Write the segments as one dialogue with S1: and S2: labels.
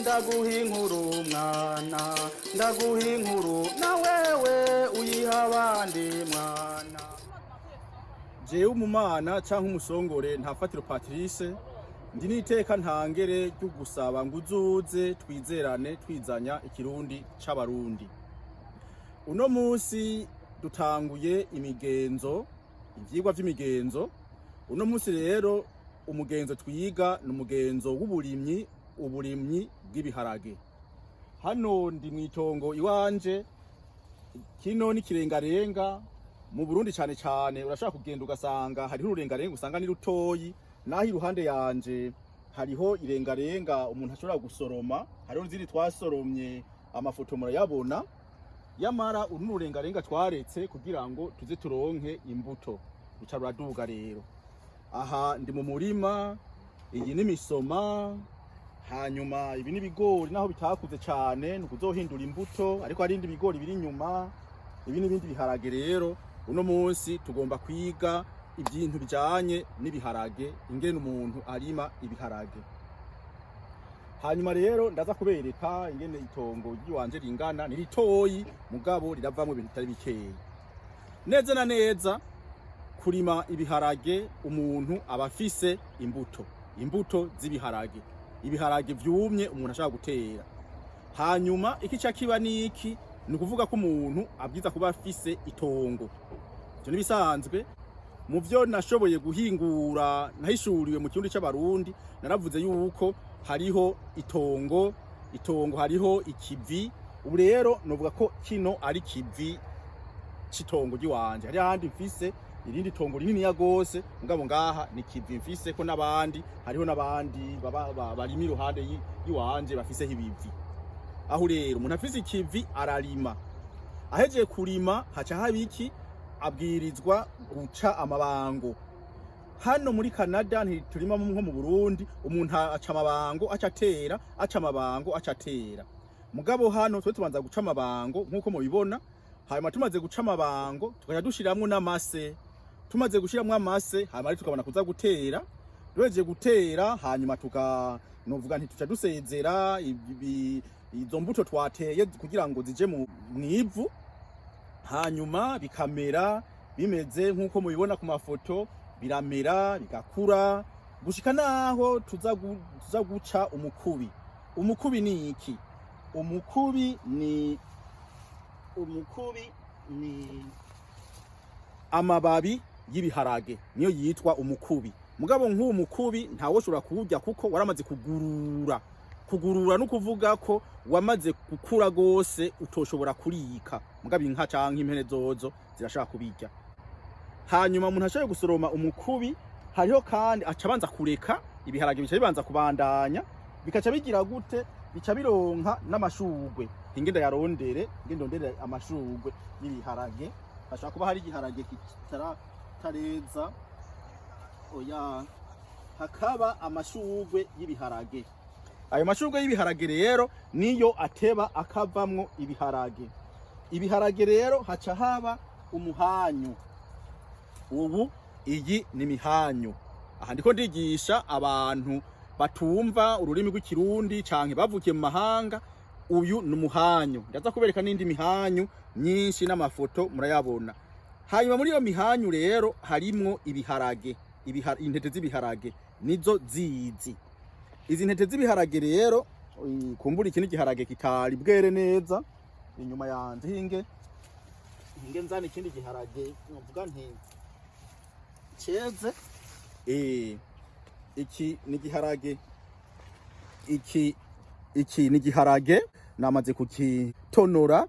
S1: Ndaguha inkuru mwana, ndaguha inkuru na wewe uyiha abandi mwana.
S2: Jewe umumana canke umusongore Ntafatiro Patrice, ndi n'iteka ntangere ryo gusaba ngo uzuze twizerane, twizanya ikirundi c'Abarundi. Uno musi dutanguye imigenzo, ivyigwa vy'imigenzo. Uno musi rero umugenzo twiga ni umugenzo w'uburimyi, uburimyi bw'ibiharage. Hano ndi mw'itongo iwanje. Kino ni kirengarenga. Mu Burundi cane cane urashobora kugenda ugasanga hariho ururengarenga, usanga ni rutoyi. Naho iruhande yanje hariho irengarenga umuntu ashobora gusoroma, hariho n'izindi twasoromye, amafoto murayabona. Yamara uru n'ururengarenga twaretse kugira ngo tuze turonke imbuto, ruca ruraduga. Rero aha ndi mu murima, iyi ni misoma, hanyuma ibi ni ibigori naho bitakuze cane, ni ukuzohindura imbuto, ariko hari ibindi bigori biri inyuma, ibi n'ibindi biharage. Rero uno munsi tugomba kwiga ibintu bijanye n'ibiharage, ingene umuntu arima ibiharage. Hanyuma rero ndaza kubereka ingene itongo ry'iwanje ringana. Ni ritoyi mugabo riravamwo ibintu bitari bikeyi. Neza na neza, kurima ibiharage umuntu aba afise imbuto, imbuto z'ibiharage, ibiharage vyumye umuntu ashaka gutera. Hanyuma iki ca kiba niki? Ni ukuvuga ko umuntu abwiza kuba afise itongo. Ivyo nibisanzwe. Mu vyo nashoboye guhingura, nahishuriwe mu Kirundi c'Abarundi, naravuze yuko hariho itongo, itongo hariho ikivi. Ubu rero novuga ko kino ari kivi c'itongo ry'iwanje. Hari ahandi mfise irindi tongo rininiya gose, mugabo ngaha ni kivi mfise ko n'abandi, hariho n'abandi barima iruhande y'iwanje bafiseho ibivi. Aho rero umuntu afise ikivi ararima. Ahejeje kurima haca haba iki? Abwirizwa guca amabango. Hano muri Canada ntiturima nko mu Burundi, umuntu aca amabango aca atera, aca amabango aca atera. Mugabo hano twe tubanza guca amabango nk'uko mubibona. Hanyuma tumaze guca amabango tukaja dushiramwo n'amase. Tumaze gushiramwo amase, hanyuma rero tukabona kuza gutera. Duhejeje gutera, hanyuma tuka novuga nti tuca dusezera izo mbuto twateye kugira ngo zije mu mwivu, hanyuma bikamera bimeze nk'uko mubibona ku mafoto. Biramera, bigakura gushika naho tuza guca umukubi. Umukubi ni iki? Umukubi ni amababi y'ibiharage, niyo yitwa umukubi. Mugabo nk'uwo mukubi ntawoshobora kuwurya kuko waramaze kugurura. Kugurura no kuvuga ko wamaze gukura gose, utoshobora kurika. Mugabo inka canke impene zozo zirashaka kubirya. Hanyuma umuntu ashoboye gusoroma umukubi, hariho kandi aca abanza kureka ibiharage bica bibanza kubandanya, bikaca bigira gute? Bica bironka n'amashurwe. Hinge ndayarondere, hinge ndondere amashurwe y'ibiharage. Hashobora kuba hari igiharage kitareza, oya, hakaba amashurwe y'ibiharage. Ayo mashurwe y'ibiharage rero niyo ateba akavamwo ibiharage. Ibiharage rero haca haba umuhanyu. Ubu iyi ni mihanyu. Aha ndiko ndigisha abantu batumva ururimi rw'Ikirundi canke bavukiye mu mahanga. Uyu ni umuhanyu. Ndaza kubereka n'indi mihanyu myinshi n'amafoto murayabona. Hanyuma muri iyo mihanyu rero harimwo ibiharage, intete z'ibiharage nizo zizi. Izi ntete z'ibiharage rero, kumbura iki n'igiharage kitari bwere neza inyuma yanje. Hinge hinge nzana ikindi giharage novuga nti ceze. Iki ni igiharage, iki ni igiharage namaze kukitonora.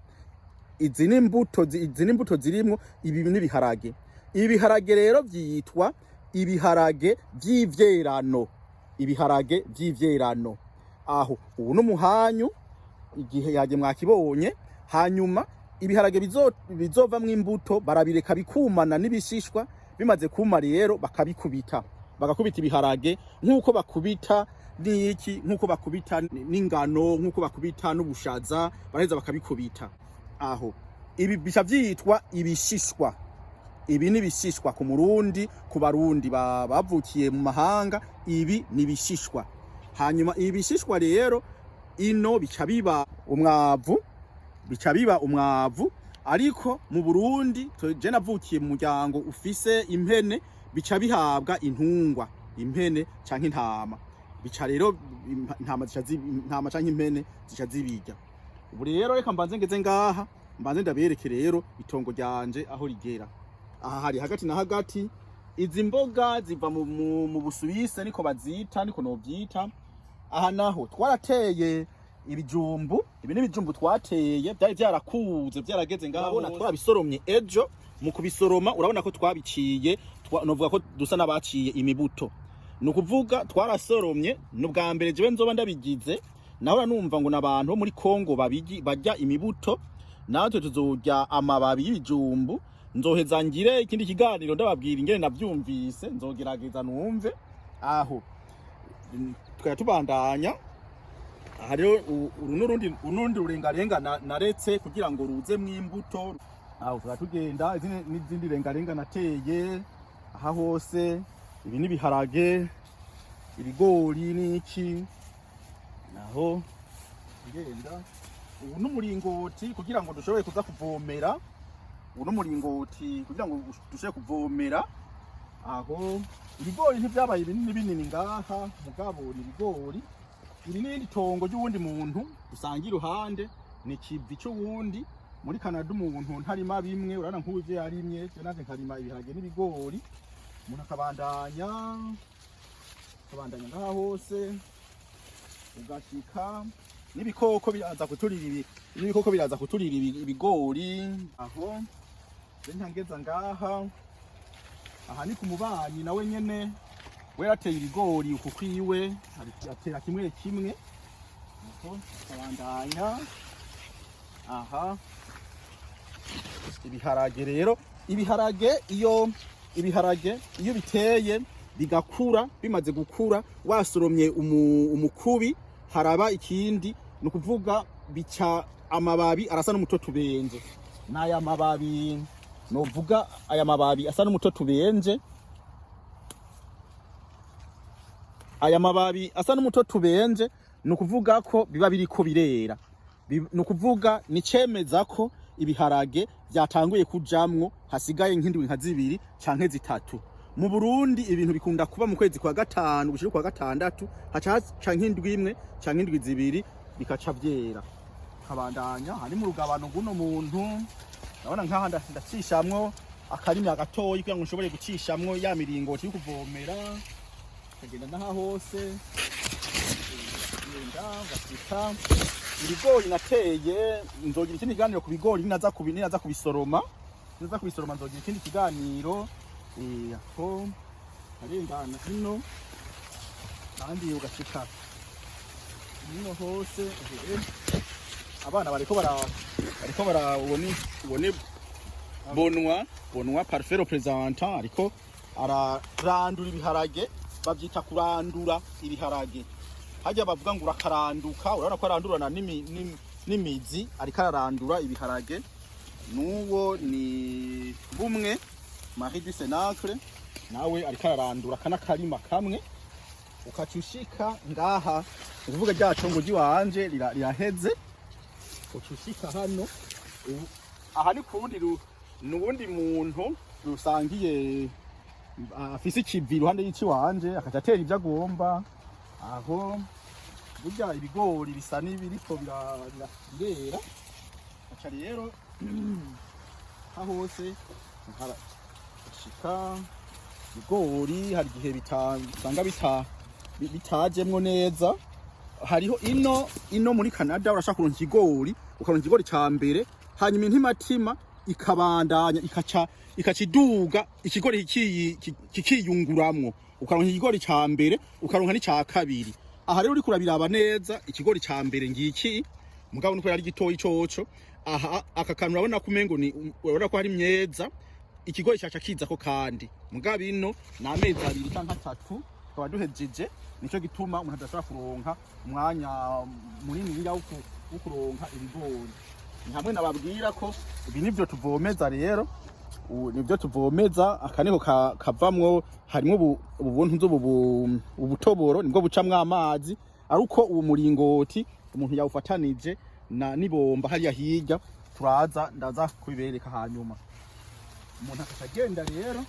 S2: Izi ni imbuto zirimwo. Ibi ni ibiharage. Ibi biharage rero vyitwa ibiharage vy'ivyerano, ibiharage vy'ivyerano. Aho ubu n'umuhanyu igihe yaje mwakibonye. Hanyuma ibiharage bizovamwo imbuto barabireka bikumana n'ibishishwa. Bimaze kuma rero bakabikubita, bagakubita ibiharage nk'uko bakubita n'iki, nk'uko bakubita n'ingano, nk'uko bakubita n'ubushaza. Baraheza bakabikubita. Aho ibi bica vyitwa ibishishwa. Ibi ni ibishishwa ku Murundi, ku Barundi bavukiye mu mahanga, ibi ni ibishishwa. Hanyuma ibi bishishwa rero Ino bica biba umwavu, bica biba umwavu. Ariko mu Burundi, je navukiye mu muryango ufise impene, bica bihabwa intungwa, impene canke intama. Bica rero intama zica intama canke impene zica zibirya. Ubu rero reka mbanze ngeze ngaha, mbanze ndabereke rero itongo ryanje aho rigera. Aha hari hagati na hagati. Izi mboga ziva mu Busuwise, niko bazita, niko novyita. Aha naho twarateye ibijumbu. Ibi ni ibijumbu twateye, byari byarakuze, byarageze ngaho. Urabona twabisoromye ejo. Mu kubisoroma urabona ko twabiciye, novuga ko dusa n'abaciye imibuto. Ni ukuvuga twarasoromye, ni ubwa mbere jewe nzoba ndabigize. Nahora numva ngo n'abantu bo muri Kongo babigi barya imibuto, natwe tuzorya amababi y'ibijumbu. Nzoheza ngire ikindi kiganiro ndababwira ingene navyumvise, nzogerageza numve aho tukajya tubandanya. Aha rero uru n'urundi rurengarenga naretse kugira ngo ruzemwo imbuto. Aho tukaba tugenda, izindi n'izindi rengarenga nateye aha hose. Ibi n'ibiharage, ibigori n'iki. Naho ngenda, ubu n'umuringoti kugira ngo dushobore kuza kuvomera. Ubu n'umuringoti kugira ngo dushobore kuvomera. Aho ibigori ntivyabaye binini binini ngaha, mugabo ni ibigori. Iri n'irindi tongo ry'uwundi muntu usanga iruhande, ni kivi c'uwundi. Muri Canada umuntu ntarima bimwe. Urabona nk'ubu ivyo yarimye, je nanje nkarima ibiharage n'ibigori. Umuntu akabandanya ngaha hose ugashika n'ibikoko biraza kuturira ibi, n'ibikoko biraza kuturira ibigori. Aho je ntangeza ngaha. Aha ni ku mubanyi, nawe nyene we yarateye ibigori uku kwiwe, atera kimwe kimwe. Aho akabandanya aha ibiharage rero. Ibiharage iyo biteye bigakura, bimaze gukura wasoromye umukubi, haraba ikindi, ni ukuvuga bica amababi arasa n'umutoto ubenje. N'aya mababi novuga, aya mababi asa n'umutoto ubenje, aya mababi asa n'umutoto ubenje, ni ukuvuga ko biba biriko birera. Ni ukuvuga ni cemeza ko ibiharage vyatanguye kujamwo, hasigaye nk'indwi nka 2 canke 3. Mu Burundi ibintu bikunda kuba mu kwezi kwa gatanu gushika kwa gatandatu, haca haca nk'indwi 1 canke indwi 2 bikaca vyera. Kabandanya hari mu rugabano guno muntu, ndabona nkaha ndacishamwo akarimi gatoyi kugira ngo nshobore gucishamwo ya miringoti yo kuvomera. Kagenda n'aha hose, genda ngashika ibigori nateye. Nzogira ikindi kiganiro ku bigori ninaza kubisoroma, nzogira ikindi kiganiro. Aho arengana ino kandi ugashika ino hose. Abana bariko bara ubone Bonwa parfait représentant ariko ararandura ibiharage. Bavyita kurandura ibiharage, hajya bavuga ngo urakaranduka. Urabona ko arandurana n'imizi, ariko ararandura ibiharage. N'uwo ni bumwe Marie du Cenacle, nawe ariko ararandura kana karima kamwe. Ukaca ushika ngaha, ni ukuvuga rya congo ry'iwanje riraheze. Uca ushika hano. Aha ni kuwundi nuwundi muntu rusangiye, afise ikivi iruhande y'iciwanje, akaca atera ivyo agomba. Aho burya ibigori bisa n'ibiriko birera. Aca rero aho hose shika ibigori, hari igihe usanga bitajemwo neza. Hariho ino muri Canada urashaka kuronka ikigori, ukaronka ikigori ca mbere, hanyuma intimatima ikabandanya ikaca iduga, ikigori kikiyunguramwo, ukaronka ikigori ca mbere, ukaronka n'ica kabiri. Aha rero uriko urabiraba neza, ikigori ca mbere ngiki, mugabo nuko yari gitoyi coco. Aha aka kantu urabona ko umengo ni, urabona ko hari myeza, ikigori caca kizako kandi. Mugabo ino ni amezi 2 canke 3 tukaba duhejeje. Nico gituma umuntu adashobora kuronka umwanya munini wo kuronka ibigori. Ni hamwe nababwira ko ibi nivyo tuvomeza rero, nivyo tuvomeza. Aka niko kavamwo, harimwo ubu buntu ubu ubutoboro, nibwo bucamwo amazi, ariko uwo muringoti Umuntu yawufatanije na nibomba hariya hirya, turaza ndaza kubibereka. Hanyuma umuntu akaca agenda rero,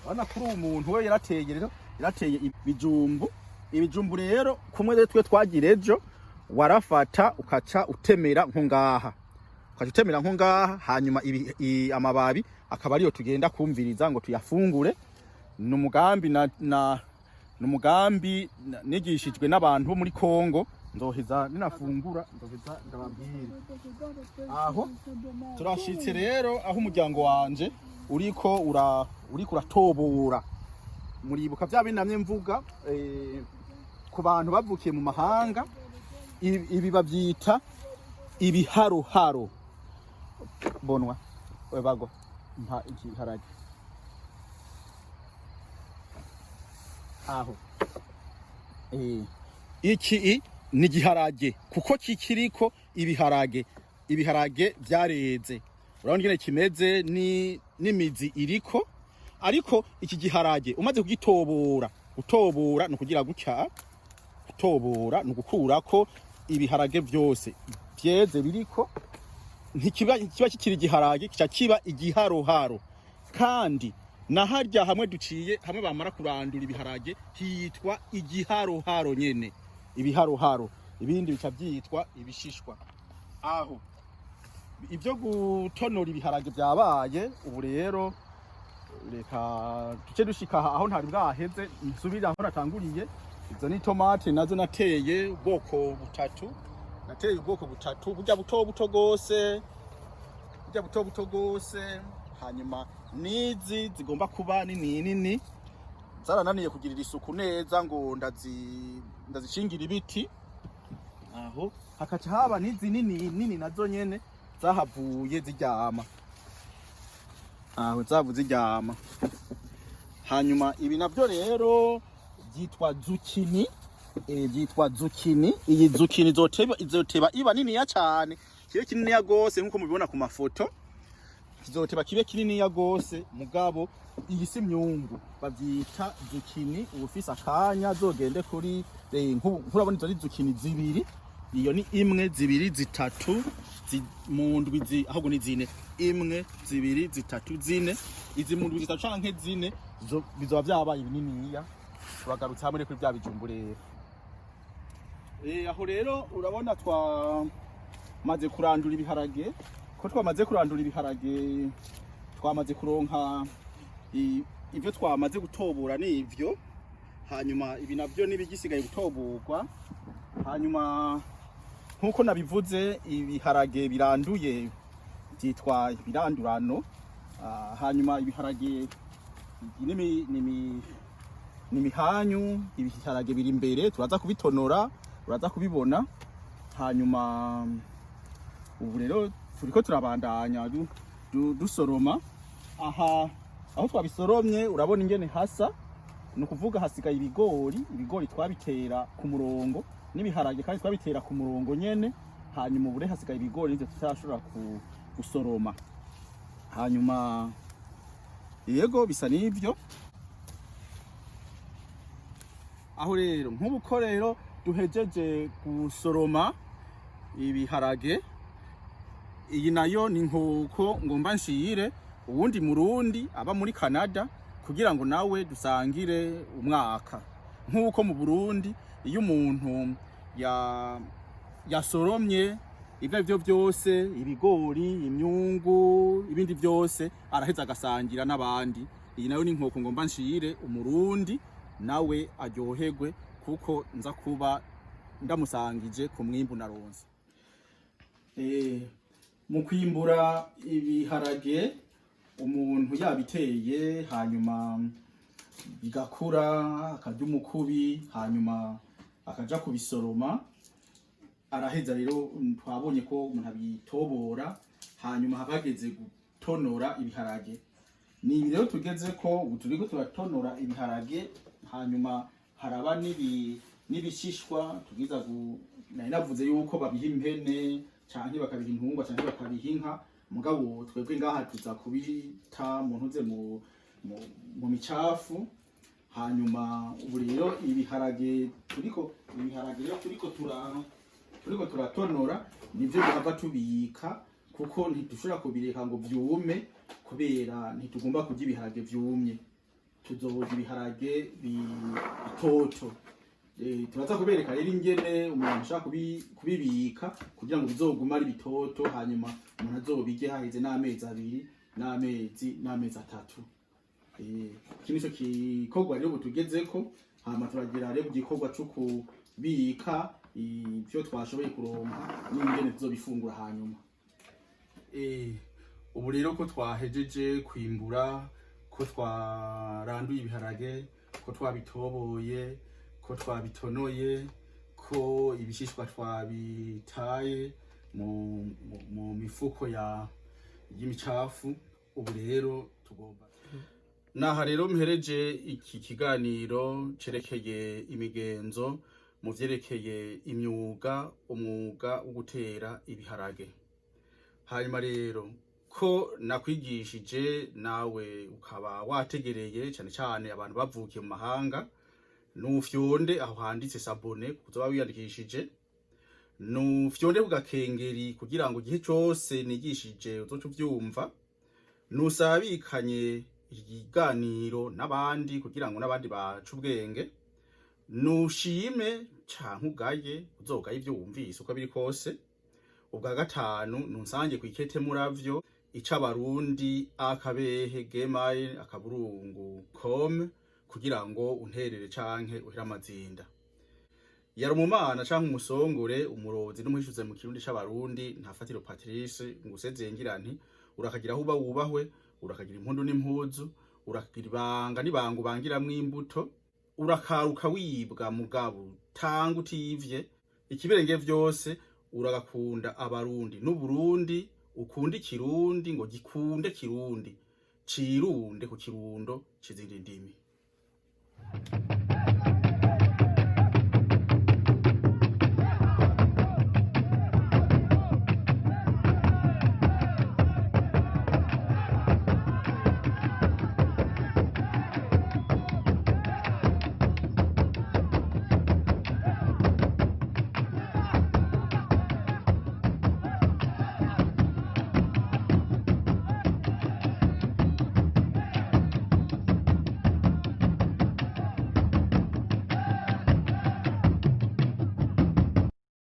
S2: urabona kuri uwo muntu we yarateye rero, yarateye ibijumbu. Ibijumbu rero kumwe rero twe twagira ejo, warafata ukaca utemera nko ngaha, ukaca utemera nko ngaha, hanyuma amababi akaba ariyo tugenda kumviriza ngo tuyafungure. Ni umugambi na ni umugambi nigishijwe n'abantu bo muri Kongo. Nzoheza ninafungura nzoheza ndababwire. Aho turashitse rero aho umuryango wanje uriko uratobora. Muribuka bya binamye mvuga ku bantu bavukiye mu mahanga, ibi babyita ibiharoharo. Bonwa we bago mpa igiharage aho. Iki ni igiharage kuko kikiriko ibiharage, ibiharage vyareze. Urabona ingene kimeze, ni n'imizi iriko. Ariko iki giharage umaze kugitobora, gutobora ni ukugira gutya, gutobora ni ugukurako ibiharage vyose vyeze biriko, ntikiba kiba kikiri igiharage, kica kiba igiharoharo. Kandi na harya hamwe duciye, hamwe bamara kurandura ibiharage, hitwa igiharoharo nyene, ibiharoharo. Ibindi bica byitwa ibishishwa. Aho ibyo gutonora ibiharage byabaye. Ubu rero reka duce dushika aho ntari bwaheze, nsubire aho natanguriye. Izo ni tomate nazo nateye ubwoko butatu, nateye ubwoko butatu, burya buto buto gose, burya buto buto gose. Hanyuma nizi zigomba kuba nini nini, zarananiye kugirira isuku neza ngo ndazishingira ibiti. Aho hakaca haba n'izi nini nini nazo nyene zahavuye ziryama, aho zavuze ziryama. Hanyuma ibi navyo rero byitwa zucchini, byitwa zucchini. Iyi zucchini izoteba iba niniya cane, kibe kininiya gose nkuko mubibona ku mafoto, kizoteba kibe kininiya gose. Mugabo iyi si myungu, bavyita zucchini. Ubufise akanya zogende kuri nkurabona izo ni zucchini zibiri, iyo ni imwe, zibiri, zitatu, mu ndwi ahubwo ni zine, imwe, zibiri, zitatu, zine. Izi mu ndwi zitatu canke zine bizoba vyabaye bininiya. Turagarutse hamwe kuri bya bijumbu rero. Aho rero urabona twamaze kurandura ibiharage, ko twamaze kurandura ibiharage, twamaze kuronka ivyo twamaze gutobora nivyo. Hanyuma ibi navyo nibigisigaye gutoborwa. Hanyuma nkuko nabivuze, ibiharage biranduye byitwa ibirandurano. Hanyuma ibiharage ni imihanyu. Ibiharage biri imbere, turaza kubitonora, uraza kubibona. Hanyuma ubu rero turiko turabandanya dusoroma. Aha aho twabisoromye urabona ingene hasa, ni ukuvuga hasigaye ibigori. Ibigori twabitera ku murongo n'ibiharage kandi twabitera ku murongo nyene. Hanyuma ubu rero hasigaye ibigori nivyo tutarashobora gusoroma. Hanyuma yego bisa n'ivyo. Aho rero nk'ubu ko rero duhejeje gusoroma ibiharage, iyi nayo ni nkoko ngomba nshire uwundi murundi aba muri Canada kugira ngo nawe dusangire umwaka. Nk'uko mu Burundi iyo umuntu yasoromye ibyo ari byo byose, ibigori, imyungu, ibindi byose, araheza agasangira n'abandi. Iyi nayo ni inkoko ngomba nshire umurundi nawe aryoherwe, kuko nza kuba ndamusangije ku mwimbu naronse. Mu kwimbura ibiharage umuntu yabiteye, hanyuma bigakura, akarya umukubi, hanyuma akaja kubisoroma, araheza rero twabonye ko umuntu abitobora. Hanyuma hageze gutonora ibiharage, ni ibi rero tugeze ko ubu turiko turatonora ibiharage. Hanyuma haraba n'ibishishwa tugiza nari navuze yuko babiha impene canke bakabiha intungwa canke bakabiha inka, mugabo twebwe ngaha tuza kubita mu ntuze mu micafu. Hanyuma ubu rero ibiharage turiko, ibiharage rero turiko Turiko turatonora nivyo duhava tubika, kuko ntidushobora kubireka ngo vyume, kubera ntitugomba kurya ibiharage vyumye. Tuzoboza ibiharage bitoto. Turaza kubereka rero ingene umuntu ashobora kubibika kugira ngo bizogume ari bitoto, hanyuma umuntu azobirye haheze n'amezi 2 n'amezi 3. Iki nico gikorwa rero ubu tugezeko. Hama turagira rero igikorwa co kubika ivyo twashoboye kuronka n'ingene tuzobifungura hanyuma. Ubu rero ko twahejeje kwimbura, ko twaranduye ibiharage, ko twabitoboye, ko twabitonoye, ko ibishishwa twabitaye mu mifuko ya y'imicafu, ubu rero tugomba naha rero mpereje iki kiganiro cerekeye imigenzo mu vyerekeye imyuga, umwuga wo gutera ibiharage. Hanyuma rero ko nakwigishije nawe ukaba wategereye, cane cane abantu bavukiye mu mahanga, nufyonde aho handitse s'abonner kuzoba wiyandikishije, nufyonde ku gakengeri kugira ngo igihe cose nigishije uzoce uvyumva, nusabikanye ikiganiro n'abandi kugira ngo n'abandi bace ubwenge, nushime canke ugaye, uzogaye ivyo wumvise uko biri kose. Ubwa gatanu, nunsange kw'ikete muravyo icabarundi akabehe gmail.com kugira ngo unterere canke uhere amazinda. Yari umumana canke umusongore, umurozi n'umuhishuze mu Kirundi c'Abarundi, Ntafatiro Patrice, ngusezeye ngira nti: urakagira aho uba wubahwe, urakagira impundu n'impuzu, urakagira ibanga n'ibanga ubangiramwo imbuto, urakaruka wibwa mugabo tanga utivye, ikibirenge vyose uragakunda Abarundi n'Uburundi, ukunda Ikirundi ngo gikunde Kirundi, cirunde ku kirundo c'izindi ndimi.